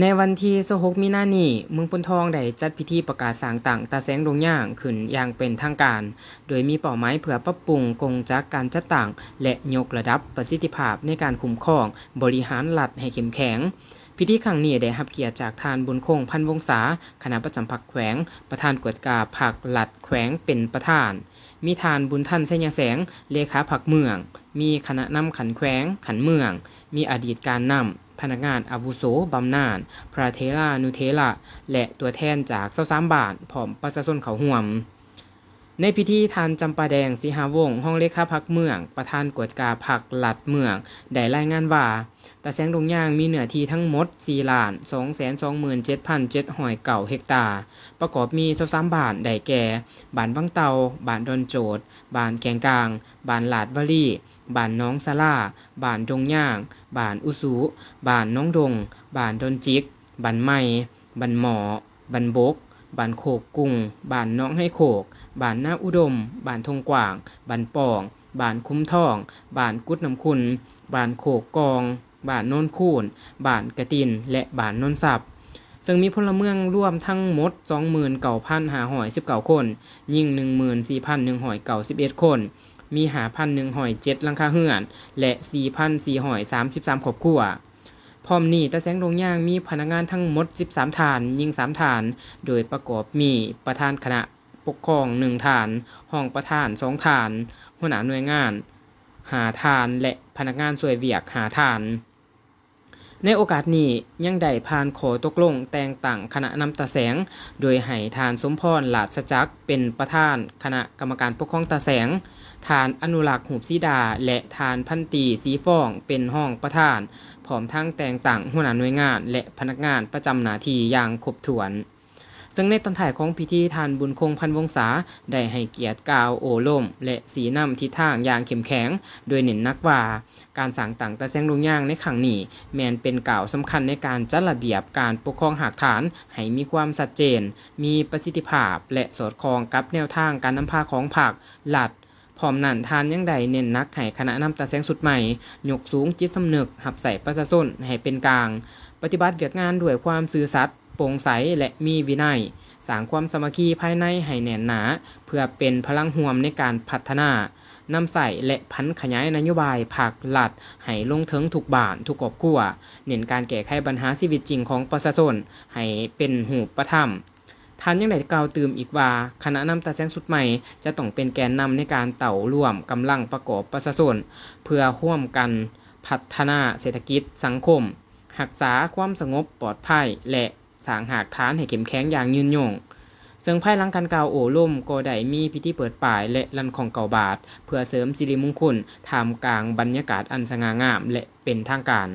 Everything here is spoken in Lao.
ໃນວັນທີຊາວຫົກ ມີນານີ້, ເມືອງໂພນທອງໄດ້ຈັດພິທີປະກາດສ້າງຕັ້ງຕາແສງດົງຍາງຂຶ້ນຢ່າງເປັນທາງການ, ໂດຍມີເປົ້າໝາຍເພື່ອປັບປຸງກົງຈັກການຈັດຕັ້ງ ແລະ ຍົກລະດັບປະສິດທິພາບໃນການຄຸ້ມຄອງບໍລິຫານລັດໃຫ້ເຂັ້ມແຂງ. ພິທີຄັ້ງນີ້ໄດ້ຮັບກຽດຈາກທ່ານ ບຸນຄົງ ພັນວົງສາ, ຄະນະປະຈຳພັກແຂວງ, ປະທານກວດກາພັກລັດແຂວງເປັນປະທານ, ມີທ່ານ ບຸນທັນ ໄຊຍະແສງ, ເລຂາພັກເມືອງ, ມີຄະນະນຳຂັ້ນແຂວງ, ຂັ້ນເມືອງ, ມີອະດີດການນຳ, ພະນັກງານອາວຸໂສບຳນານ, ພະເຖລານຸເຖລະ ແລະ ຕົວແທນຈາກຊາວສາມບ້ານ ພ້ອມປະຊາຊົນເຂົ້າຮ່ວມ. ໃນພິທີ, ທ່ານ ຈຳປາແດງ ສີຫາວົງ, ຮອງເລຂາພັກເມືອງ, ປະທານກວດກາພັກລັດເມືອງ ໄດ້ລາຍງານວ່າ ຕາແສງດົງຍາງມີເນື້ອທີ່ທັງໝົດ ສີ່ລ້ານສອງແສນສອງໝື່ນເຈັດພັນເຈັດຮ້ອຍເກົ້າເຮັກຕາ, ປະກອບມີຊາວສາມບ້ານ ໄດ້ແກ່ ບ້ານວັງເຕົ່າ, ບ້ານດອນໂຈດ, ບ້ານແກ້ງກາງ, ບ້ານລາດວາລີ, ບ້ານໜອງສາລາ, ບ້ານດົງຍາງ, ບ້ານອຸສຸ, ບ້ານໜອງດົງ, ບ້ານດອນຈິກ, ບ້ານໃໝ່, ບ້ານໝໍ້, ບ້ານບົກ, ບ້ານໂຄກກຸງ, ບ້ານໜອງໄຮໂຄກ, ບ້ານນາອຸດົມ, ບ້ານທົ່ງກວ້າງ, ບ້ານປ້ອງ, ບ້ານຂຸມທອງ, ບ້ານກຸດນ້ຳຂຸ່ນ, ບ້ານໂຄກກ່ອງ, ບ້ານໂນນຄູນ, ບ້ານກະຕິນ ແລະ ບ້ານໂນນຊັບ, ເຊິ່ງມີພົນລະເມືອງລວມທັງໝົດ ສອງໝື່ນເກົ້າພັນຫ້າຮ້ອຍສິບເກົ້າຄົນ, ຍິງ ໜຶ່ງໝື່ນສີ່ພັນໜຶ່ງຮ້ອຍເກົ້າສິບເອັດຄົນ, ມີ ຫ້າພັນໜຶ່ງຮ້ອຍເຈັດຫຼັງຄາເຮືອນ ແລະ ສີ່ພັນສີ່ຮ້ອຍສາມສິບສາມຄອບຄົວ. ພ້ອມນີ້, ຕາແສງດົງຍາງມີພະນັກງານທັງໝົດ ສິບສາມທ່ານ, ຍິງ ສາມທ່ານ, ໂດຍປະກອບມີປະທານຄະນະປົກຄອງ ໜຶ່ງທ່ານ, ຮອງປະທານ ສອງທ່ານ, ຫົວໜ້າໜ່ວຍງານ ຫ້າທ່ານ ແລະ ພະນັກງານຊ່ວຍວຽກ ຫ້າທ່ານ. ໃນໂອກາດນີ້, ຍັງໄດ້ຜ່ານຂໍ້ຕົກລົງແຕ່ງຕັ້ງຄະນະນຳຕາແສງ, ໂດຍໃຫ້ທ່ານ ສົມພອນ ລາດສະຈັກ ເປັນປະທານຄະນະກຳມະການປົກຄອງຕາແສງ, ທ່ານ ອະນຸລັກ ຮູບສີດາ ແລະ ທ່ານ ພັນຕີ ສີຟອງ ເປັນຮອງປະທານ, ພ້ອມທັງແຕ່ງຕັ້ງຫົວໜ້າໜ່ວຍງານ ແລະ ພະນັກງານປະຈຳໜ້າທີ່ຢ່າງຄົບຖ້ວນ. ເຊິ່ງໃນຕອນທ້າຍຂອງພິທີ, ທ່ານ ບຸນຄົງ ພັນວົງສາ ໄດ້ໃຫ້ກຽດກ່າວໂອ້ລົມ ແລະ ຊີ້ນຳທິດທາງຢ່າງເຂັ້ມແຂງ, ໂດຍເນັ້ນໜັກວ່າ ການສ້າງຕັ້ງຕາແສງດົງຍາງໃນຄັ້ງນີ້ ແມ່ນເປັນກ້າວສຳຄັນໃນການຈັດລະບຽບການປົກຄອງຮາກຖານໃຫ້ມີຄວາມຊັດເຈນ, ມີປະສິດທິພາບ ແລະ ສອດຄ່ອງກັບແນວທາງການນຳພາຂອງພັກ, ລັດ. ພ້ອມນັ້ນ, ທ່ານຍັງໄດ້ເນັ້ນໜັກໃຫ້ຄະນະນຳຕາແສງຊຸດໃໝ່ ຍົກສູງຈິດສຳນຶກຮັບໃຊ້ປະຊາຊົນໃຫ້ເປັນກາງ, ປະຕິບັດວຽກງານດ້ວຍຄວາມຊື່ສັດ, ໂປ່ງໃສ ແລະ ມີວິໄນ, ສ້າງຄວາມສາມັກຄີພາຍໃນໃຫ້ແໜ້ນໜາ ເພື່ອເປັນພະລັງຮ່ວມໃນການພັດທະນາ, ນຳໃຊ້ ແລະ ຜັນຂະຫຍາຍນະໂຍບາຍພັກລັດໃຫ້ລົງເຖິງທຸກບ້ານ, ທຸກຄອບຄົວ, ເນັ້ນການແກ້ໄຂບັນຫາຊີວິດຈິງຂອງປະຊາຊົນໃຫ້ເປັນຮູບປະທຳ. ທ່ານຍັງໄດ້ກ່າວຕື່ມອີກວ່າ, ຄະນະນຳຕາແສງຊຸດໃໝ່ຈະຕ້ອງເປັນແກນນຳໃນການເຕົ້າລວມກຳລັງປະກອບປະຊາຊົນ ເພື່ອຮ່ວມກັນພັດທະນາເສດຖະກິດ, ສັງຄົມ, ຮັກສາຄວາມສະຫງົບປອດໄພ ແລະ ສ້າງຮາກຖານໃຫ້ເຂັ້ມແຂງຢ່າງຍືນຍົງ. ເຊິ່ງພາຍຫຼັງການກ່າວໂອ້ລົມກໍໄດ້ມີພິທີເປີດປ້າຍ ແລະ ລັ່ນຄ້ອງເກົ້າບາດ ເພື່ອເສີມສິລິມຸງຄຸນ ທ່າມກາງບັນຍາກາດອັນສະຫງ່າງາມ ແລະ ເປັນທາງການ.